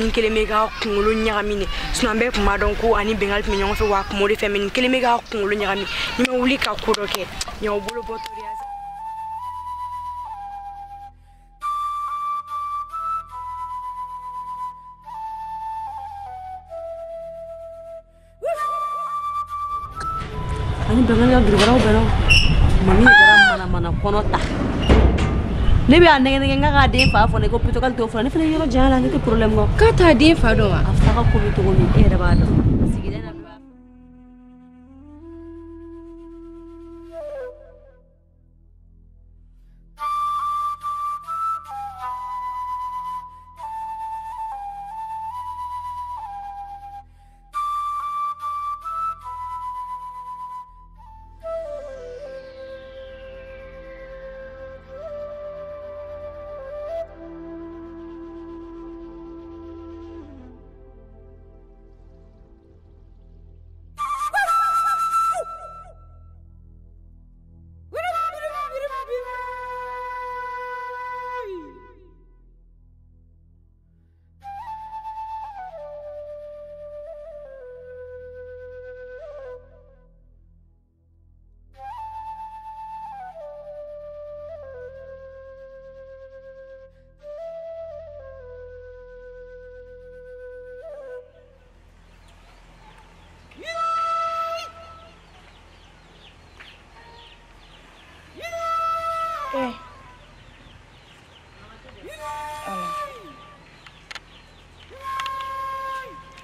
Nin kelen bɛ ka kunkolo ɲagami ne sinon an bɛɛ tun b'a dɔn ko ani Bengali tun bɛ ɲɔgɔn fɛ wa a kun b'o de fɛ mais nin kelen bɛ ka kunkolo ɲagami ni ma wuli ka ko dɔ kɛ ɲaw bolo bɔtɔ de ya. Ani Bengali ka girigaraw bɛnna mami kɛra manamana kɔnɔ ta. Ne bɛ a nɛgɛ nɛgɛ n k'a den fa fɔ ne ko plutôt k'ale t'o fɔ ne fana yɔrɔ janya la ne tɛ problème kɔ. K'a t'a den fa dɔn wa? A fa ka ko bɛ cogo min e yɛrɛ b'a dɔn. Sigida in na bɛɛ b'a.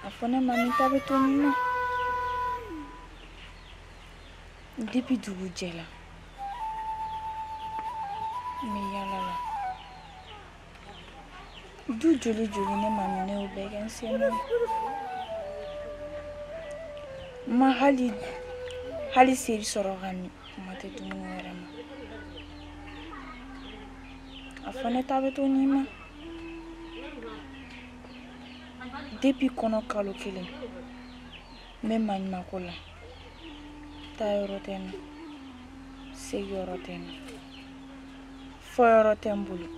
A fɔ ne ma ni ta bɛ to min na depuis dugu jɛla n bɛ yaala la du joli joli ne ma minɛ o bɛɛ kɛ n sen nɔ ye n ma hali hali seri sɔrɔ ka min kuma tɛ dumuni wɛrɛ ma a fɔ ne ta bɛ to nin ma depuis kɔnɔ kalo kelen n bɛ maɲumanko la taayɔrɔ tɛ n na segiyɔrɔ tɛ n na fɔyɔrɔ tɛ n bolo.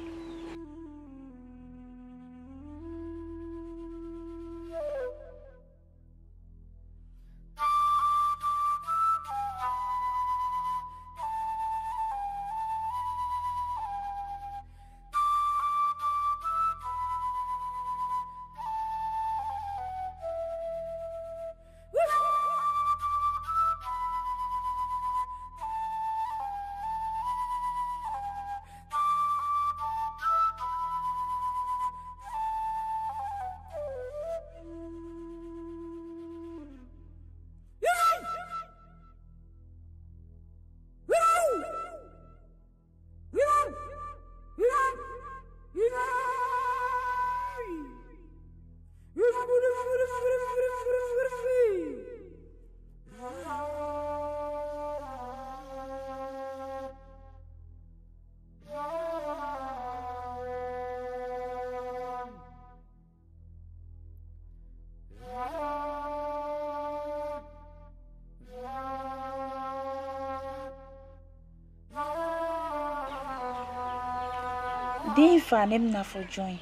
Den fa ne bɛna fɔ jɔn ye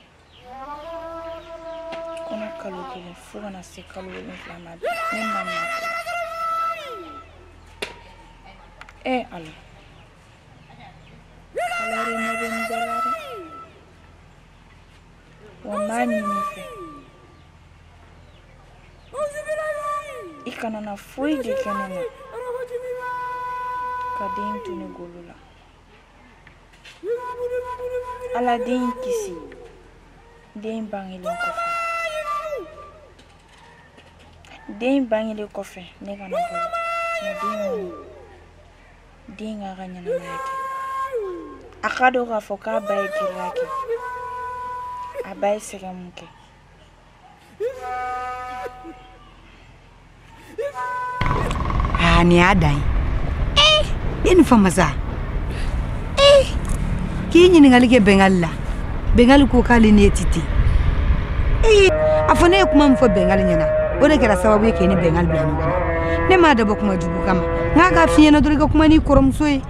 kɔnɔ kalo kelen fo ka na se kalo 7 ma bi ne ma minɛ fɔlɔ. Ala ala de ɲɛ bɛ nin bɛɛ la dɛ wa n b'a ɲini i fɛ i kana na foyi de kɛ ne na ka den to ne golo la. Ala den kisi den bangelen kɔfɛ den bangelen kɔfɛ ne kana balo nka den kɔni den k'a ka ɲɛnamaya kɛ a ka dɔn k'a fɔ k'a ba ye gɛlɛya kɛ a ba ye sɛgɛn mun kɛ. Aa nin y'a dan ye i ni famasa k'i ɲininkali kɛ Bengali la Bengali ko k'ale ne ti ten a fɔ ne ye kuma min fɔ Bengali ɲɛna o de kɛra sababu ye k'e ni Bengali bila ɲɔgɔn na ne m'a dabɔ kuma jugu kama n k'a ka f'i ɲɛna dɔrɔn i ka kuma n'i kɔrɔmuso ye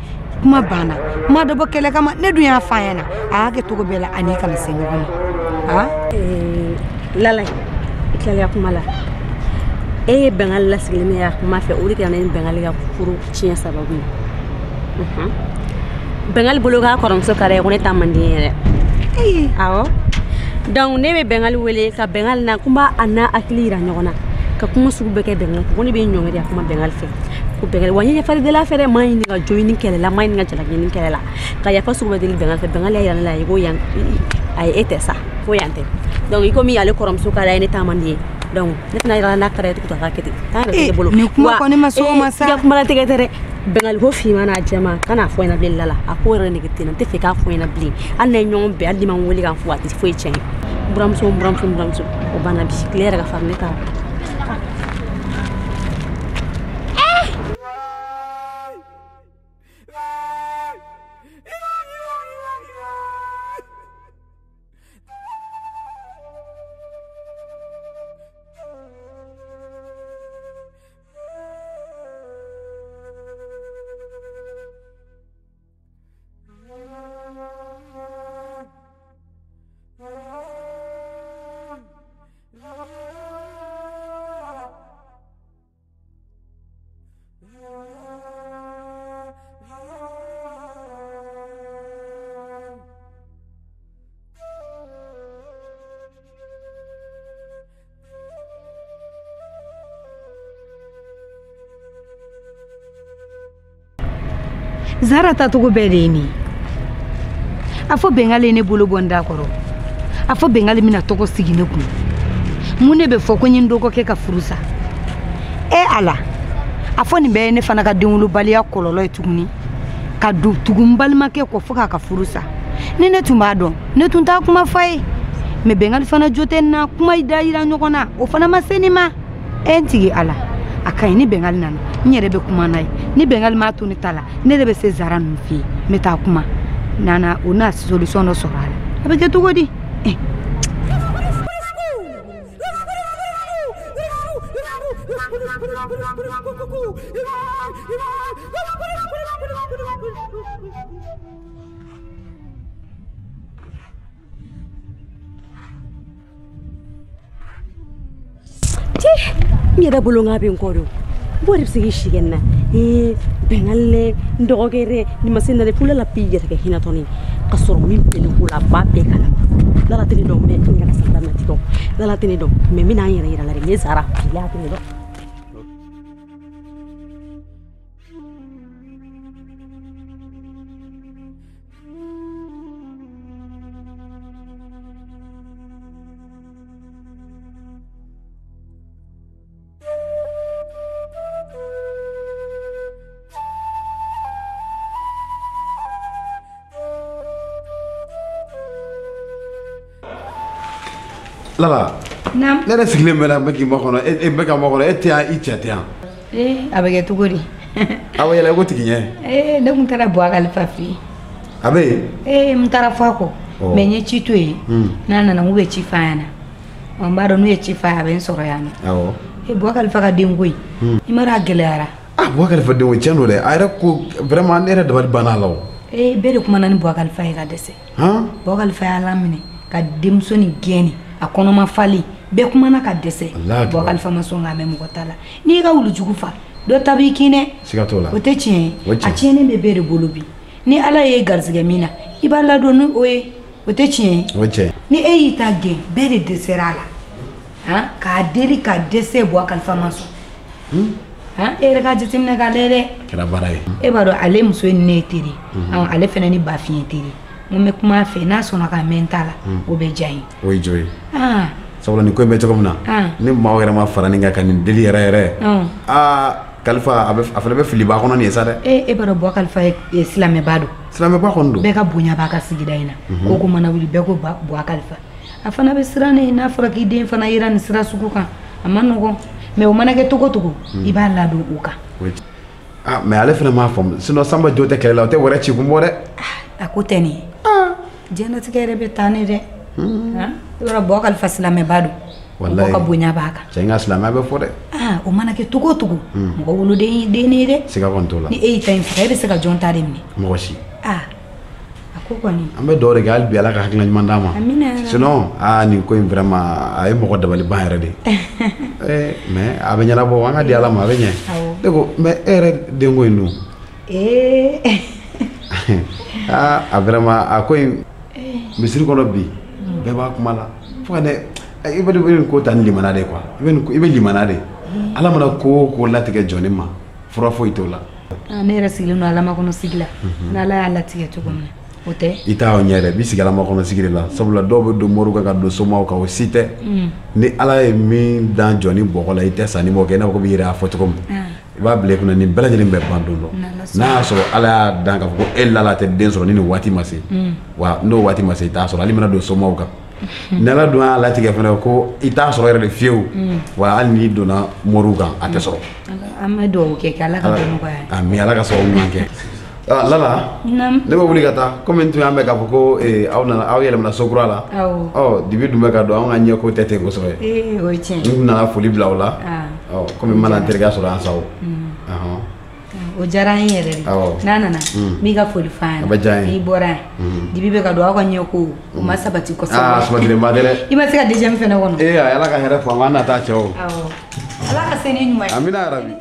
kuma banna n m'a dabɔ kɛlɛ kama ne dun y'a f'a ɲɛna a y'a kɛ cogo bɛɛ la ani kana se ɲɔgɔn ma. Lala i tilala ka kuma la e ye Bengali lasigi min ya kuma fɛ o de kɛra ne ni Bengali ka furu tiɲɛ sababu ye. Bengali bolo k'a kɔrɔmuso ka d'a ye ko ne ta man di n ye yɛrɛ. Awɔ. Donc ne bɛ Bengali wele ka Bengali na ko n b'a a n'a hakili yira ɲɔgɔn na ka kuma sugu bɛɛ kɛ Bengali ko ne bɛ n ɲɔngiri ka kuma Bengali fɛ ko Bengali wa n ye yafa deli a fɛ dɛ, maa ɲini ka jo ɲini kɛlɛ la, maa ɲini ka jalaki ɲini kɛlɛ la, ka yafa sugu bɛɛ deli Bengali fɛ. Bengali y'a yira ne la ko yan ayi e tɛ sa ko yan tɛ. Donc i komi ale kɔrɔmuso ka d'a ye ne ta man di ye, donc ne tɛna yira n'a ka d'a ye tugun a ka kɛ ten. Taa yɛrɛ tɛ ne bolo. Nin kuma kɔni ma se o ma sa. I ka kuma latigɛ tɛ dɛ. Bengali ko finman n'a jɛman kan'a fɔ ɲɛna bilen Lala, a ko yɛrɛ nege tɛ n na, n tɛ fɛ k'a fɔ ɲɛna bilen. Hali n'a ye ɲɔgɔn bɛn, hali n'i ma n wele k'a fɔ a tɛ foyi tiɲɛ ye. N buramuso n buramuso n buramuso o banna bi, tile yɛrɛ ka farin ne taara. Zara tacogo bɛɛ de ye nin ye. A fɔ Bengali ye ne bolo bɔ n da kɔrɔ, a fɔ Bengali bɛna tɔgɔ sigi ne kun. Mun de bɛ fɔ ko n ye n dɔgɔkɛ ka furu sa? E Ala, a fɔ nin bɛɛ ye ne fana ka denwolobaliya kɔlɔlɔ ye tuguni, ka don tugu n balimakɛ kɔ fo k'a ka furu sa. Ni ne tun b'a dɔn, ne tun t'a kuma f'a ye. Mais Bengali fana jo tɛ n na, kuma da yira ɲɔgɔn na, o fana ma se nin ma. E n tigi Ala, a ka ɲi ni Bengali nana, n yɛrɛ bɛ kuma n'a ye. Ni Bengali m'a to ne ta la, ne de bɛ se Zara ninnu fɛ yen, n bɛ taa kuma nana o n'a solution dɔ sɔrɔ a la. A bɛ kɛ cogo di? N yɛrɛ bolo n k'a bɛ n kɔ don, n b'o de bɛ se k'i si kɛ nin na. Ee Bengali dɛ, n dɔgɔkɛ dɛ, nin ma se nin na dɛ, fo Lala b'i yɛrɛ kɛ hinɛtɔnin ye ka sɔrɔ min bɛ ne ko la a b'a bɛɛ kalama. Lala tɛ ne dɔn mais n yɛrɛ ka sabali na tigɛ, Lala tɛ ne dɔn mais n bɛna n yɛrɛ yira la dɛ, ne Zara bilahi a tɛ ne dɔn. Lala, Naam. Ne yɛrɛ sigilen bɛ na n bɛ k'i makɔnɔ, e bɛ ka makɔnɔ, e tɛ yan, i cɛ tɛ yan. Ee a bɛ kɛ cogo di? Awɔ yɛlɛ ko tigi ɲɛ. Ee ne tun taara Buwa Kalifa fɛ yen. A bɛ yen? Ee n taara fɔ a kɔ. Mais n ye ci to yen. N'a nana n k'u bɛ ci f'a ɲɛna. N b'a dɔn n'u ye ci f'a ye a bɛ n sɔrɔ yan nɔ. Awɔ. Ee Buwa Kalifa ka denko in. I m'a dɔn a gɛlɛyara. Ah Buwa Kalifa denko tiɲɛ don dɛ, a yɛrɛ ko vraiment ne yɛrɛ dabali banna a la o. Ee bɛɛ de kumana ni Buwa Kalifa ye ka dɛsɛ. Han? Buwa Kalifa y'a laminɛ ka denmuso nin gɛn a kɔnɔma falen, bɛɛ kumana ka dɛsɛ. Buwa Kalifa ma sɔn k'a mɛn mɔgɔ ta la. N'i ka wulujugu fa, dɔ ta b'i kin dɛ. Siga t'o la. O tɛ tiɲɛ ye. A tiɲɛnen bɛ bɛɛ de bolo bi. Ni Ala ye garisɛgɛ min na, i b'a ladon ni o ye. O tɛ tiɲɛ ye. O ye tiɲɛ ye. Ni e y'i ta gɛn, bɛɛ de dɛsɛra a la. Han, k'a deli ka dɛsɛ, Buwa Kalifa ma sɔn. Han, e yɛrɛ ka jateminɛ k'a lajɛ dɛ. A kɛra baara ye. E b'a dɔn ale muso ye ni ne ye teri. Ale fana ni Bafin ye teri. N bɛ kuma a fɛ, n'a sɔnna ka mɛn n ta la, o bɛ diya n ye. O ye jo ye. Sabula nin ko in bɛ cogo min na, ni maaw yɛrɛ ma fara nin kan ka nin deli yɛrɛ yɛrɛ. Aa Kalifa a fana bɛ filiba kɔnɔ nin ye sa dɛ. Ee e b'a dɔn Buwa Kalifa ye silamɛba don. Silamɛba kɔni don. Bɛɛ ka bonya b'a ka sigida in na. Ko ko mana wuli bɛɛ ko Buwa Kalifa. A fana bɛ siran ne, n'a fɔra k'i den fana yera nin sira sugu kan, a ma nɔgɔn. Mais o mana kɛ cogo cogo, i b'a ladon o kan. Ah mais ale fana m'a faamu, sinon Sanba jo tɛ kɛlɛ la, o tɛ wɛrɛ ci kun bɔ dɛ. A ko tɛ nin ye. Diɲɛlatigɛ yɛrɛ bɛ taa ne dɛ. I b'a dɔn Buwa Kalifa silamɛba don. Mɔgɔ ka bonya b'a kan. Cɛ in ka silamɛya bɛ fɔ dɛ. O mana kɛ cogo o cogo, mɔgɔ woloden y'i den ye dɛ. Siga kɔni t'o la. Ni e y'i ta in faga, e bɛ se ka jɔn ta de minɛ? Mɔgɔ si. A Ko kɔni. An bɛ dugawu de kɛ hali bi Ala ka hakilina ɲuman d'an ma. Amina. Sinon nin ko in vraiment a ye mɔgɔ dabali ban yɛrɛ de. Mais a bɛ ɲɛnabɔ an ka di Ala ma a bɛ ɲɛ. Ne ko mais e yɛrɛ denko in dun. A vraiment a ko in misiri kɔnɔ bi bɛɛ b'a kuma la fo ka ne i bɛ nin ko ta ni limana de quoi i bɛ limana de. Ala mana ko o ko latigɛ jɔnni ma fura foyi t'o la. Ne yɛrɛ sigilen don Ala makɔnɔ sigi la n'Ala y'a latigɛ cogo min na o tɛ. I t'a ɲɛ dɛ i b'i sigi Ala makɔnɔ sigi de la sabula dɔw bɛ don moriw kan ka don somaw kan o si tɛ. Ni Ala ye min dan jɔnni bɔgɔ la i tɛ sanni m'o kɛ i n'a fɔ ko b'i yɛrɛ y'a fɔ cogo min. I b'a bila i kunna nin bɛɛ lajɛlen bɛ ban don dɔ n'a y'a sɔrɔ Ala y'a dan k'a fɔ ko e lala tɛ den sɔrɔ ni nin waati ma se wa n'o waati ma se i t'a sɔrɔ hali mana don somaw kan. Ni Ala dun y'a latigɛ fana ko i t'a sɔrɔ yɛrɛ de fiyewu wa hali n'i donna moriw kan a tɛ sɔrɔ. An bɛ dugawu kɛ k'Ala ka dɔ nɔgɔya. Ami Ala ka sababu ɲuman kɛ. Lala ne bɛ wuli ka taa komi n tun y'a mɛn k'a fɔ ko aw nana aw yɛlɛmana so kura la. Ɔ dibi dun bɛ ka don anw ka ɲɛko tɛ ten kosɛbɛ. O ye tiɲɛ. N tun nana foli bila aw la. Komi n mana n terikɛ sɔrɔ an sago. O diyara an ye yɛrɛ de. N'a nana n b'i ka foli f'a ɲɛna. A bɛ diya n ye. N'i bɔra yan dibi bɛ ka don aw ka ɲɛko o ma sabati kosɛbɛ. Sabatilenba tɛ dɛ. I ma se ka deuxième fɛnɛ kɔnɔ. Ala ka hɛrɛ fɔ an na taa cɛ o. Awɔ. Ala ka se ni ɲuman ye. Amina yarabi.